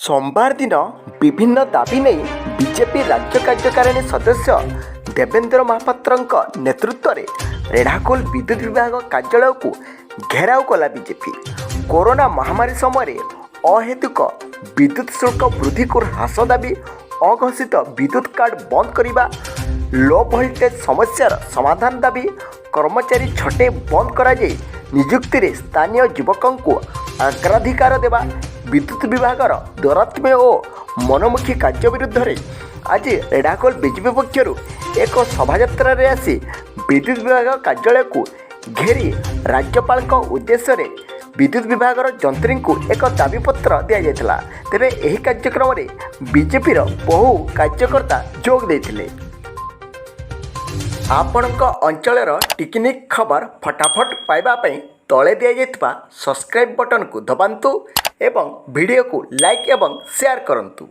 ସୋମବାର ଦିନ ବିଭିନ୍ନ ଦାବି ନେଇ ବିଜେପି ରାଜ୍ୟ କାର୍ଯ୍ୟକାରିଣୀ ସଦସ୍ୟ ଦେବେନ୍ଦ୍ର ମହାପାତ୍ରଙ୍କ ନେତୃତ୍ୱରେ ରେଢ଼ାଖୋଲ ବିଦ୍ୟୁତ ବିଭାଗ କାର୍ଯ୍ୟାଳୟକୁ ଘେରାଉ କଲା ବିଜେପି। କରୋନା ମହାମାରୀ ସମୟରେ ଅହେତୁକ ବିଦ୍ୟୁତ ଶୁଳ୍କ ବୃଦ୍ଧିକୁ ହ୍ରାସ ଦାବି, ଅଘୋଷିତ ବିଦ୍ୟୁତ କାଟ ବନ୍ଦ କରିବା, ଲୋ ଭୋଲ୍ଟେଜ୍ ସମସ୍ୟାର ସମାଧାନ ଦାବି, କର୍ମଚାରୀ ଛଟେଇ ବନ୍ଦ କରାଯାଇ ନିଯୁକ୍ତିରେ ସ୍ଥାନୀୟ ଯୁବକଙ୍କୁ ଅଗ୍ରାଧିକାର ଦେବା, ବିଦ୍ୟୁତ ବିଭାଗର ଦୌରାତ୍ମ୍ୟ ଓ ମନମୁଖୀ କାର୍ଯ୍ୟ ବିରୁଦ୍ଧରେ ଆଜି ରେଢ଼ାଖୋଲ ବିଜେପି ପକ୍ଷରୁ ଏକ ଶୋଭାଯାତ୍ରାରେ ଆସି ବିଦ୍ୟୁତ ବିଭାଗ କାର୍ଯ୍ୟାଳୟକୁ ଘେରି ରାଜ୍ୟପାଳଙ୍କ ଉଦ୍ଦେଶ୍ୟରେ ବିଦ୍ୟୁତ ବିଭାଗର ଯନ୍ତ୍ରୀଙ୍କୁ ଏକ ଦାବିପତ୍ର ଦିଆଯାଇଥିଲା। ତେବେ ଏହି କାର୍ଯ୍ୟକ୍ରମରେ ବିଜେପିର ବହୁ କାର୍ଯ୍ୟକର୍ତ୍ତା ଯୋଗ ଦେଇଥିଲେ। ଆପଣଙ୍କ ଅଞ୍ଚଳର ଟିକିନିଖି ଖବର ଫଟାଫଟ ପାଇବା ପାଇଁ ତଳେ ଦିଆଯାଇଥିବା ସବସ୍କ୍ରାଇବ୍ ବଟନକୁ ଦବାନ୍ତୁ ଏବଂ ଭିଡ଼ିଓକୁ ଲାଇକ୍ ଏବଂ ସେୟାର କରନ୍ତୁ।